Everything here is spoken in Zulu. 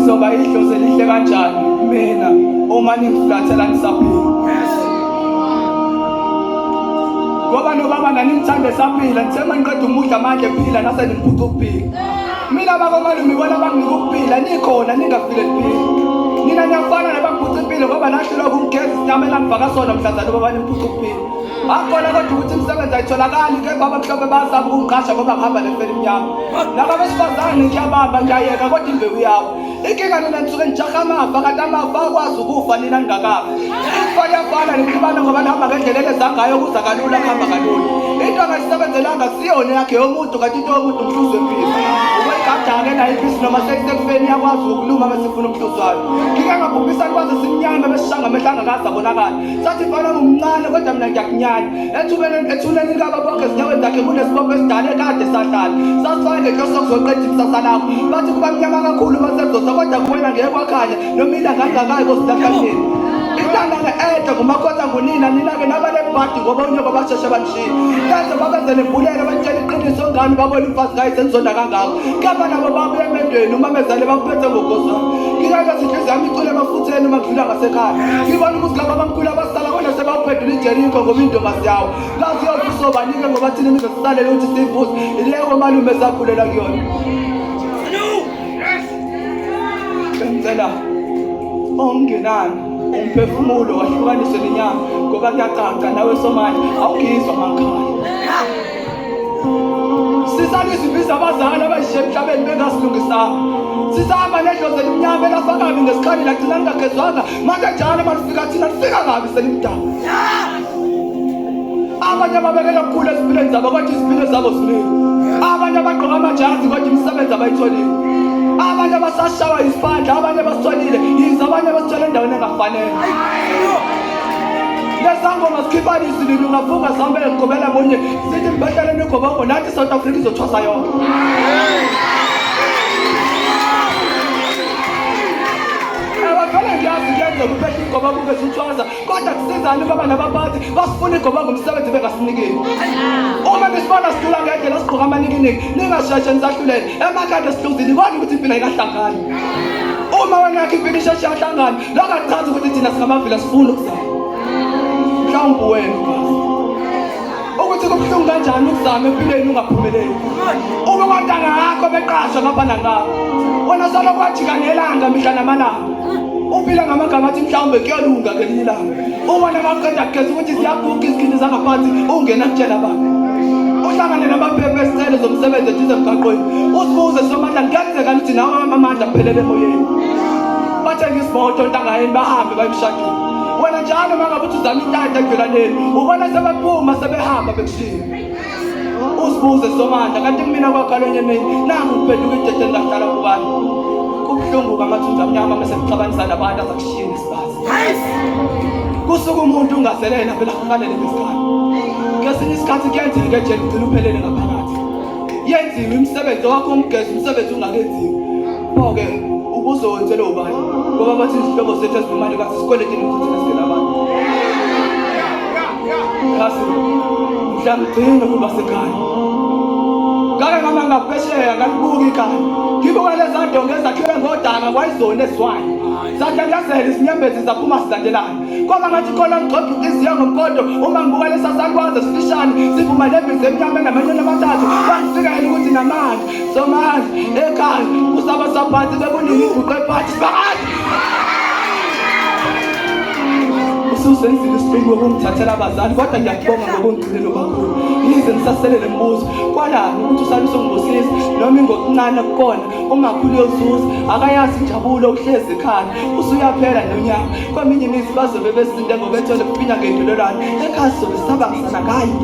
Ngizoba idlozi elihle kanjani mina uma ningifulathela nisaphila? Ngoba nobaba nanimthanda esaphila, nithe maniqeda umudla amandla ephila nase nimphuca ukuphila. Mina bakomalume ibona banginika ukuphila, nikhona ningafile niphila. Nina niyafana nabangiphuca impilo ngoba nahlulwa ukumgeza isinyama enangifaka sona mhlazane ubaba nimphuca ukuphila. Akhona kodwa ukuthi imisebenzi ayitholakali kepha abamhlophe bayasaba ukungiqasha ngoba ngihamba nefeli emnyama. Laba besifazane ngiyabamba ngiyayeka kodwa imbewu yabo. Inkinga nina nisuke nijaha amafa kanti amafa akwazi ukufa nina ningakafi. Ifa liyafana nixubana ngoba nihamba ngendlela eleza ngayo kuza kalula kuhamba kalula. Into angayisebenzelanga siyona yakhe yomuntu kanti into yomuntu umhluzi wempisi. Ubayigada-ke nayo impisi noma seyisekufeni iyakwazi ukuluma bese ifuna umhluzi wayo. Ngike ngabhubhisa kwaze simnyama besishanga amehlo angakaze abonakala. Sathi mfana umncane kodwa mina ngiyakunyanya. Ethubeni ethuneni likababa wakhe ezinyaweni zakhe kunesibopho esidala ekade sahlala. Sasifake ngenhloso yokuzoqeda ikusasa lakho. Bathi kuba mnyama kakhulu basekuzosa kodwa kuwena ngeke kwakhanya noma ilanga lingakayi kosilahlanyeni. Intandane ede ngumakhotha ngunina nina-ke nabalebhadi ngoba unyoko basheshe banishiye. Kaze babenze nembulelo batshela iqiniso ngani babona umfazi kayise nizonda kangako. Kepha nabo babuya emendweni uma bezale bakuphethe ngogozwane. Ngikake inhliziyo yami icule emafutheni uma ngidlula ngasekhaya. Ngibona ukuthi laba abamkhulu abasala kodwa sebawuphendula iJeriko ngoba indokazi yawo. Kazi yokusobanike ngoba thina imize sisalele ukuthi siyivuze. Ileyo komalume sakhulela kuyona. Bengicela ongenani umphefumulo wahlukaniswe nenyama ngoba kuyacaca nawe somandla awungizwa mangikhala. Sisalizimbiza abazali abayishiye emhlabeni bengasilungisanga. Sisahamba nedlozi elimnyama elafa kabi ngesikhali lagcina lingagezwanga. Manje njalo uma lifika thina lifika kabi selimdala. Abanye ababekela kukhulu ezimpilweni zabo kodwa izimpilo zabo ziningi. Abanye abagqoka amajazi kodwa imisebenzi abayitholile. Abanye abasashawa isiphandla, abanye abasitholile, yize abanye abasithole endaweni engafanele. Lesangoma sikhipha isililo ungafunga sihambele kugobela munye sithi mbetheleni igobongo nathi South Africa izothwasa yonke. Vele ngiyazi kuyenzeka uphehla igobongo ube usuthwasa kodwa kusizani baba nabaphathi basifuna igobongo umsebenzi bengasinikeli. Uma nisibona sidlula ngendlela sigqoka amanikiniki ningasheshe nisahlulele emakhanda sihluzile ikona ukuthi impilo ayikahlangani. Uma wena yakho impilo isheshe yahlangana lokho akuchazi ukuthi thina singamavila sifuna ukuzama. Mhlawumbe wena ungazi ukuthi kubuhlungu kanjani ukuzama empilweni ungaphumeleli. Uma kwantanga yakho beqashwa ngapha nangapha, wena solo kwajika ngelanga mihla namalanga. Uphila ngamagama athi mhlawumbe kuyolunga ngelinye ilanga. Uma namaqeda kugeza ukuthi ziyaguga izikhindi zangaphansi ungena kutshela abantu. Uhlangane namaphepha esicelo zomsebenzi eduze emgaqweni. Uzibuze somandla kuyenzeka ukuthi nawe amandla aphelele emoyeni. Bathenga izimoto ntangayeni bahambe baye emshadweni. Wena njalo uma ngabe uthi uzama intanta edwelaneni ubona sebephuma sebehamba bekushiya. Uzibuze somandla kanti kumina kwakhala enyemeni nangu kuphenduka idede lingahlala kubani. Kubuhlungu kamathunzi amnyama mase kuxabanisa nabantu azakushiya nesibazi. Kusuka umuntu ungazelela phela kukalele ngesikhathi. Kesinye isikhathi kuyenzeka ejele ugcina uphelele ngaphakathi. Yenziwe imisebenzi wakho umgezi umsebenzi ungakenziwi. Pho-ke ubuzowenzela ubani? Ngoba bathi izihlobo zethu ezinomali kathi sikweleti ukuthi thina singenabantu. Kasi mhla ngigcina ukuba sekhaya. Ngake ngama ngaphesheya ngalibuka ikhaya. Ngibuka leza ndonga ezakhiwe ngodaka kwayizona ezwayo. Zadandazela izinyembezi zaphuma zilandelana. Kwaba ngathi khona ngigxoxa inhliziyo ngomkhonto uma ngibuka lesa salukwazi esifishane sivuma lembiza emnyama enamanyeni amathathu. Kwangifikela ukuthi namandla somandla ekhaya kusaba saphansi bekunini iguqe phansi phakathi. Ususenzile isiqingo ukungithathela abazali kodwa ngiyakubonga ngokungigcinela ubakhulu. Yize ngisasele nemibuzo kwalani ukuthi usale usungibusisa noma ingokuncane kukona umakhulu uyozuza akayazi injabulo uhlezi ekhaya usuyaphela nonyaka kweminye imizi bazobe besinde ngoba ethole kufinya ngendololwane ekhaya sizobe sisabangisana ngayo.